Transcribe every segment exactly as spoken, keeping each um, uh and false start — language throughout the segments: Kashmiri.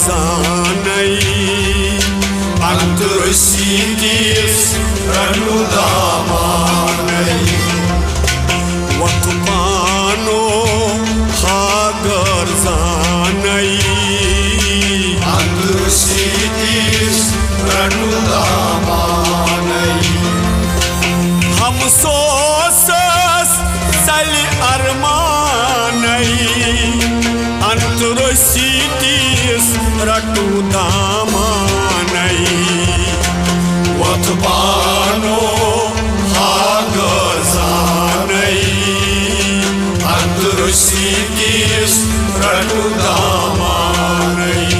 زانَے، اَنتہٕ روٚسی تِژھ رَٹُو دامانَے۔ وۄتھٕ پانو ہاگٔر زانَے، اَنتہٕ روٚسی تِژھ رَٹُو دامانَے۔ ہمسوسس ژلہِ ارمانَے، اَنتہٕ روٚسی تِژھ رَٹُو دامانَے۔ وۄتھٕ پانو ہاگٔر زانَے، اَنتہٕ روٚسی تِژھ رَٹُو دامانَے۔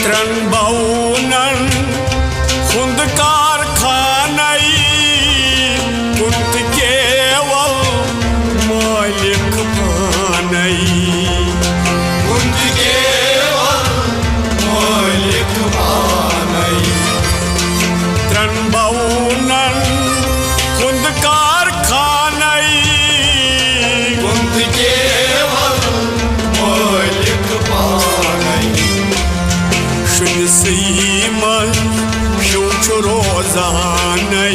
ترٛٮ۪ن بونن ہُنٛد کارخانَے، کُن تہٕ کیول مٲلِک پانَے۔ کُن تہٕ کیول مٲلِک پانَے۔ ترٛٮ۪ن بونن ہُنٛد کارخانَے، کُن تہٕ کیول مٲلِک پانَے۔ شُنِسٕے منٛز ہیوٗ چھُ روزانَے۔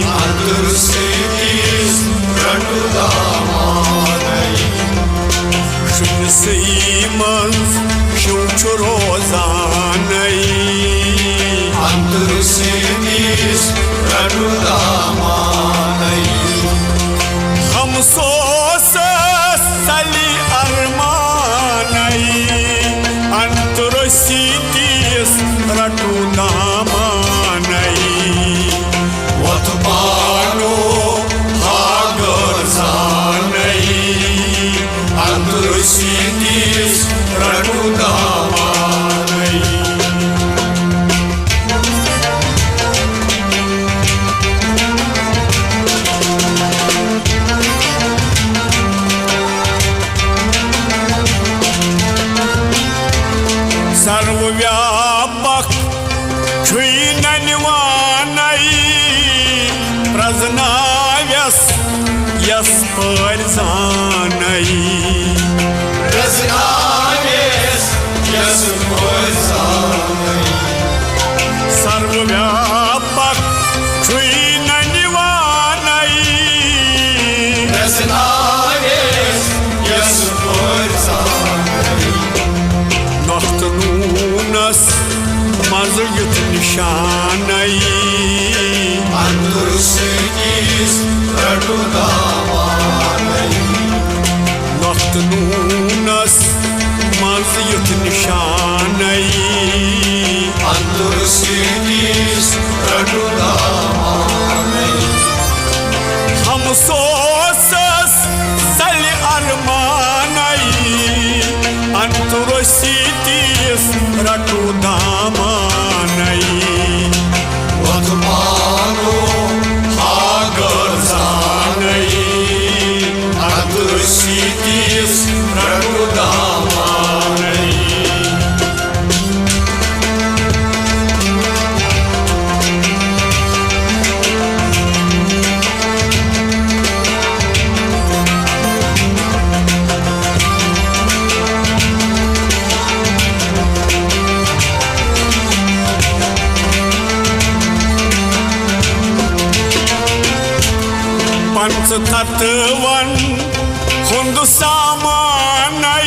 اَنتہٕ روٚسی تِژھ رَٹُو دامانَے۔ شُنِسٕے منٛز ہیوٗ چھُ روزانَے۔ اَنتہٕ روٚسی تِژھ رَٹُو دامانَے۔ ہمسوسس ژلہِ ارمانَے، اَنتہٕ روٚسی تِژھ رَٹُو دامانَے۔ وۄتھٕ پانو ہاگٔر زانَے، اَنتہٕ روٚسی تِژھ رَٹُو دامانَے۔ سروٕ ویاپک چھُے نہ نِوانَے، پرٛزناوٮ۪س یَس پٲرۍ زانَے۔ پرٛزناوٮ۪س یَس پٲرۍ زانَے۔ سروٕ ویاپک چھُے نہ نِوانَے۔ پرٛزناوٮ۪س یَس پٲرۍ زانَے۔ نۄقطہٕ نوٗنس منٛز یُتھ نِشانَے۔ اَنتہٕ روٚسی تِژھ رَٹُو دامانَے۔ نۄقطہٕ نوٗنس منٛز یُتھ نِشانَے۔ اَنتہٕ روٚسی تِژھ رَٹُو دامانَے۔ ہمسوسس ژلہِ ارمانَے، اَنتہٕ روٚسی تِژھ رَٹُو دامانَے۔ وۄتھٕ پانو ہاگٔر زانَے، اَنتہٕ روٚسی تِژھ رَٹُو دامانَے۔ پنٛژٕ تَتوَن ہُنٛد سامانَے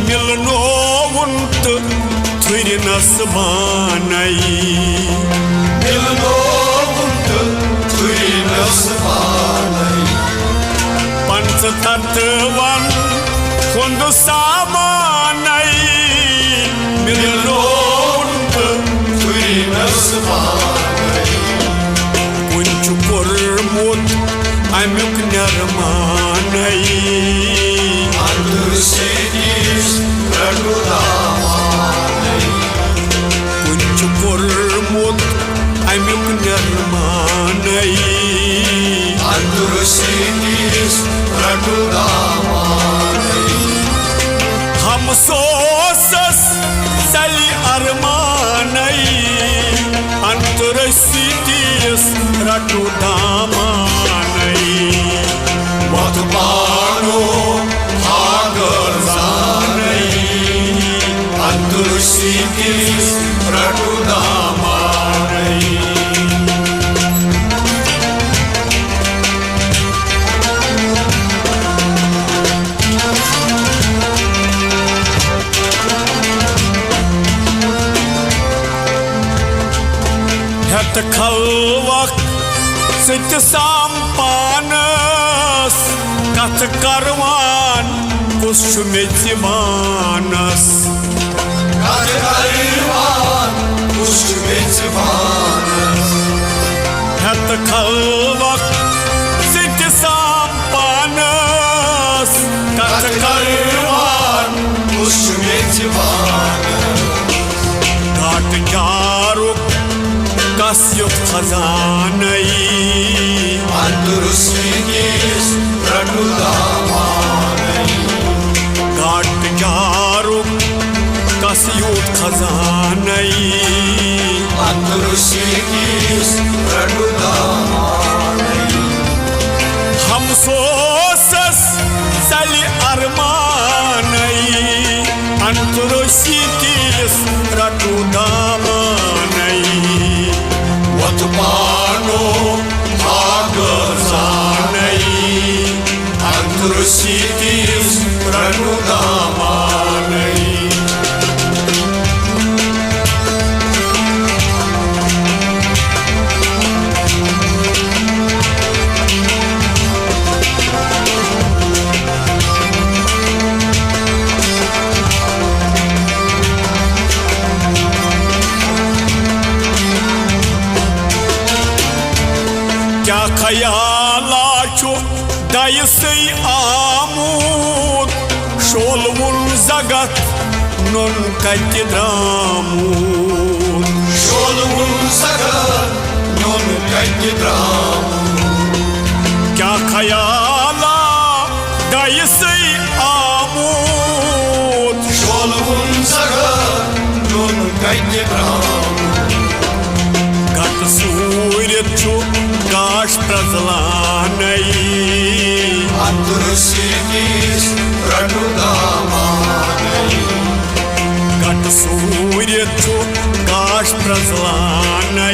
مِلنووُن تہٕ تھُرِ نسبانَے۔ مِلنووُن تہٕ تھُرِ نسبانَے۔ پنٛژٕ تَتوَن ہُنٛد سامانَے مِلنووُن تہٕ تھُرِ نسبانَے۔ کُنہِ چھُ کوٚرمُت اَمیُک نِرمانَے۔ اَنتہٕ روٚسی تِژھ رَٹُو دامانَے۔ کُنہِ چھُ کوٚرمُت اَمیُک سیٖتِس رَٹُن دامانَے۔ ہمسوسس ژلہِ ارمانَے، انتُر سیٖتِس رَٹُن دامانَے۔ وۄتھ پانو ہاگہٕ زانَے، انتُر سیٖتِس رَٹُن دامانَے۔ ہیٚتھ خلوق سۭتۍ سام پانس، کتھ کروان کُس چھُ میٚژِ وانس؟ کتھ کروان کُس چھُ میٚژِ وانس؟ ہیٚتھ خلوق سۭتۍ سام پانس، کتھ کروان کُس چھُ میٚژِ وانس؟ گاٹہٕ جارُک کس یُتھ خزانَے؟ انتُر سیٖتِس رَٹُن دامانَے۔ گاٹہٕ جارُک کس یُتھ خزانَے؟ انتُر سیٖتِس رَٹُن دامانَے۔ ہمسوسس ژلہِ ارمانَے، انتُر سیٖتِس رَٹُن دامانَے۔ وۄتھ پانو ہاگہٕ زانَے، انتُر سیٖتِس رَٹُن دامانَے۔ کیٛاہ خیالا چھُ دَیہِ سٕے آمُت؟ شولوُن زگتھ نوٚن کَتہِ درٛامُت؟ شولوُن زگتھ نوٚن کَتہِ درٛامُت؟ کیٛاہ خیالا دَیہِ سٕے آمُت؟ شولوُن زگتھ نوٚن کَتہِ درٛامُت؟ گَتہٕ سوٗرِتھ چھُ گاش پرٛزلانَے۔ انتُر سیٖتِس رَٹُن دامانَے۔ گَتہٕ سوٗرِتھ چھُ گاش پرٛزلانَے۔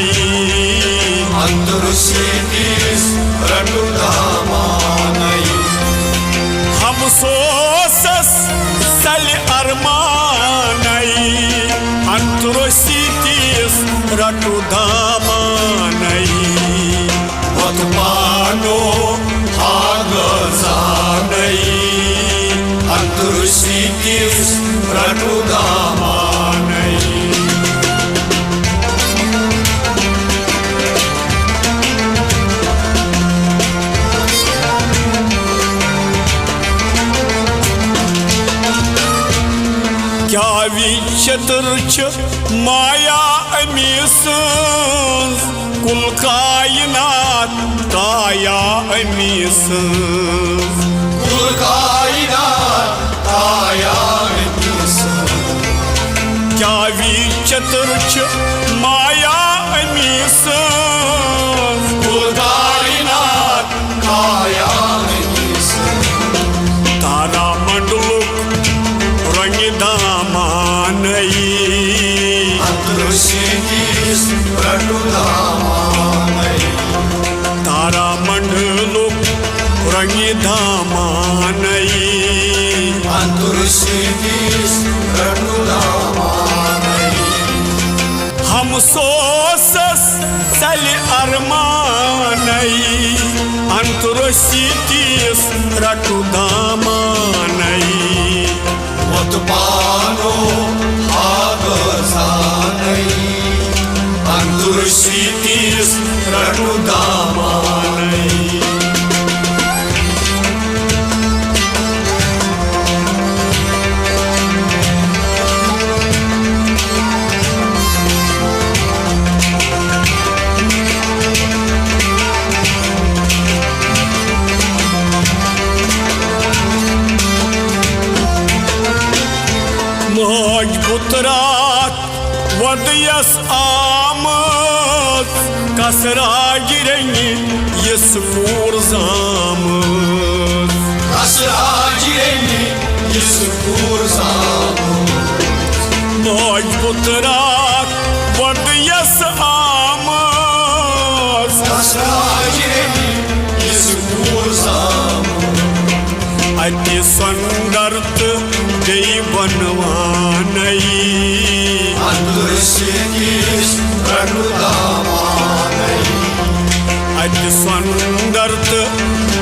انتُر سیٖتِس رَٹُن دامانَے۔ ہمسوسس ژلہِ ارمانَے، انتُر سیٖتِس رَٹُن دامانَے۔ وۄتھ پانو ہاگہٕ زانَے، انتُر سیٖتِس رَٹُن دامانَے۔ کیٛاہ وِچِتر چھِ مایا أمی سٕنٛز، کُل کاینات کایا أمی سٕنٛز۔ کُل کاینات کایا أمی سٕنٛز۔ کیٛاہ وِچِتر چھِ مایا أمی سٕنٛز۔ کُل کاینات کایا أمی سٕنٛز۔ تارا منڈلُک رنگہِ دامانَے۔ انتُر سیٖتِس رَٹُن دامانَے۔ تارا منڈلُک رنگہِ دامانَے۔ انتُر سیٖتِس رَٹُن دامانَے۔ ہمسوسس ژلہِ ارمانَے، انتُر سیٖتِس رَٹُن دامانَے۔ وۄتھ پانو ہاگہٕ زانَے، انتُر سیٖتِس رَٹُن دامانَے۔ وۄدیَس آمٕژ، کس راجہِ رنگہِ یِژھ کوٗر زامٕژ۔ کس راجہِ رنگہِ یِژھ کوٗر زامٕژ۔ موج پُترا وۄدیَس آمٕژ۔ کس راجہِ رنگہِ یِژھ کوٗر زامٕژ۔ اَتہِ سۄنٛدر تہٕ بیٚیہِ بۄنہٕ وانَے۔ اَتھ روٚسہِ کِس رَٹُن دامانَے۔ اَتہِ سۄنٛدر تہٕ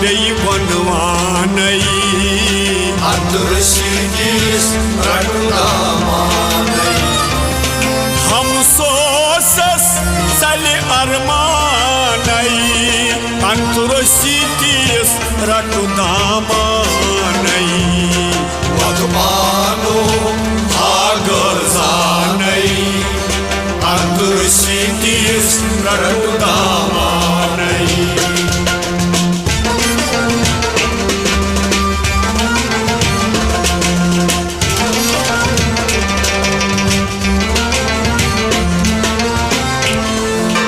بیٚیہِ بۄنہٕ وانَے۔ اَتھ روٚسہِ کِس رَٹُن دامانَے۔ ہمسوسس ژلہِ ارمانَے۔ اَتھ روٚسہِ کِس رَٹُن دامانَے۔ وۄتھ پانو ہاگر زانَے۔ اَتھ روٚسہِ کِس رَٹُن دامانَے۔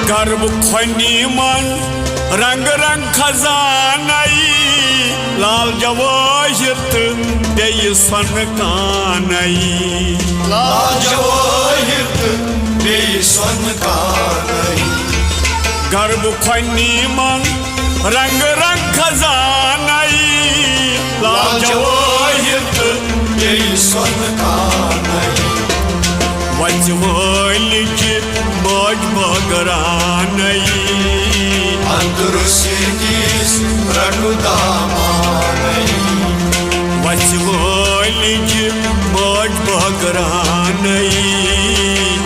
گرب کھۄنہِ منٛز رنگ رنگ خزانَے، لال جوٲہِر تہٕ بیٚیہِ سۄنہٕ کانَے۔ لال جوٲہِر تہٕ بیٚیہِ سۄنہٕ کانَے۔ گرب کھۄنہِ منٛز رنگ رنگ خزانَے، لال جوٲہِر تہٕ بیٚیہِ سۄنہٕ کانَے۔ وَژِ وٲلِج مٲج بٲگرانَے۔ اَتھ روٚسہِ کِس رَٹُن دامانَے۔ وَژِ وٲلِج مٲج بٲگرانَے۔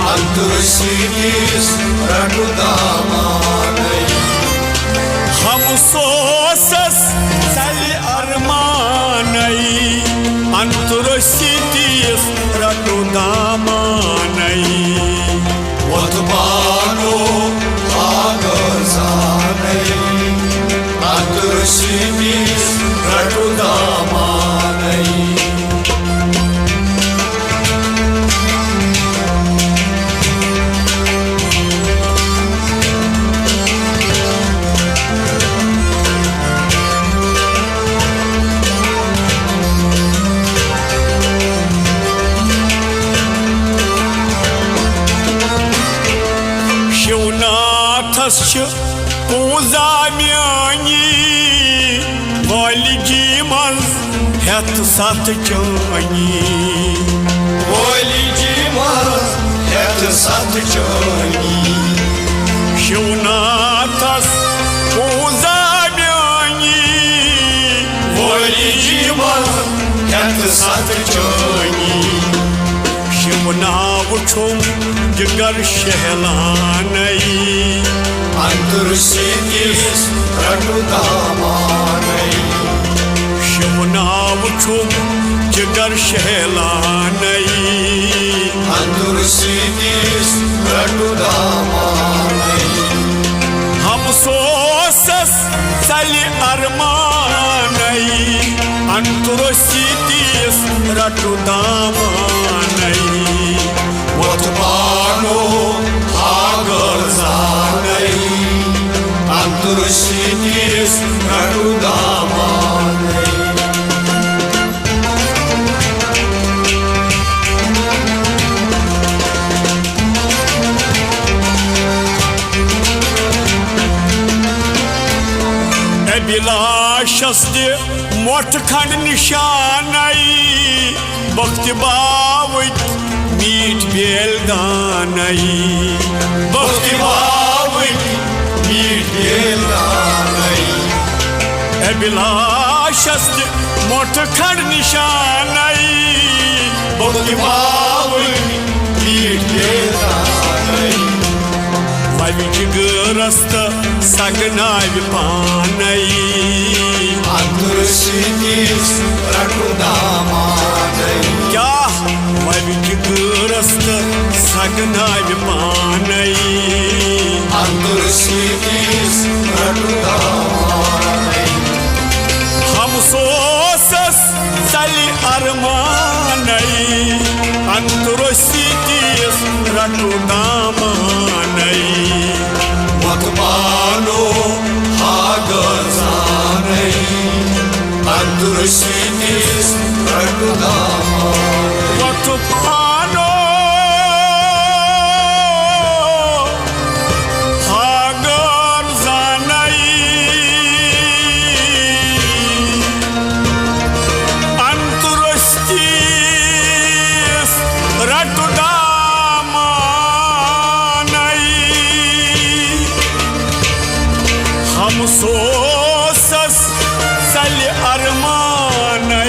اَتھ روٚسہِ کِس رَٹُن دامانَے۔ ہمسوسس ژلہِ ارمانَے۔ اَتھ روٚسہِ کِس رَٹُن دامانَے۔ وۄتھ پانو ہاگر زانَے۔ اَتھ روٚسہِ کِس رَٹُن دامانَے۔ شِوناتھس چھِ پوٗزا میٲنی، وٲلِجہِ منٛز ہٮ۪تھ ستھ چٲنی۔ وٲلِجہِ منٛز ہٮ۪تھ ستھ چٲنی۔ شِوناتھس پوٗزا میٲنی، وٲلِجہِ منٛز ہٮ۪تھ ستھ چٲنی۔ شِوناو چھُم جگر شہلانَے۔ اَتھ روٚسہِ کِس رَٹُن دامانَے۔ شِوناو چھُم جگر شہلانَے۔ اَتھ روٚسہِ کِس رَٹُن دامانَے۔ ہمسوسس ژلہِ ارمانَے۔ اَتھ روٚسہِ کِس رَٹُن دامانَے۔ وۄتھ پانو ہاگر زانَے۔ اَتھ روٚسہِ کِس رَٹُن دامانَے۔ ابلاشس دِ مۄٹھ کھنڈ نشانَے، بخت باوٕکۍ میٖٹھۍ بیل دانَے۔ بخت باوٕکۍ میٖٹھۍ بیل دانَے۔ ابلاشس دِ مۄٹھ کھنڈ نشانَے، بخت باوٕکۍ میٖٹھۍ بیل دانَے۔ وَوِ جِگرَس تہٕ سَگناوِ پانَے۔ اَتھ روٚسہِ کِس رَٹُن دامانَے۔ کیٛاہ وَوِ جِگرَس تہٕ سَگناوِ پانَے۔ اَتھ روٚسہِ کِس رَٹُن دامانَے۔ ہمسوسس ژلہِ ارمانَے۔ اَتھ روٚسہِ کِس رٹو دامانے۔ وۄتھ پانو ہاگرزانے، اندر سیتس رٹو دامانے۔ وۄتھ پانو ہاگرزانے، اندر سیتس رٹو دامانے۔ ہمسوسس ژلہِ ارمانے،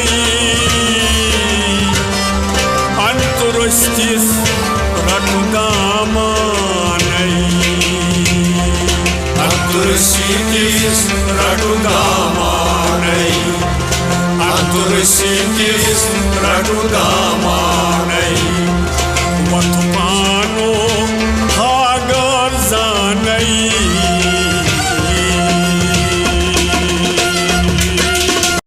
اندر سیتس رٹو دامانے۔ اندر سیتس رٹو دامانے، اندر سیتس رٹو دامانے۔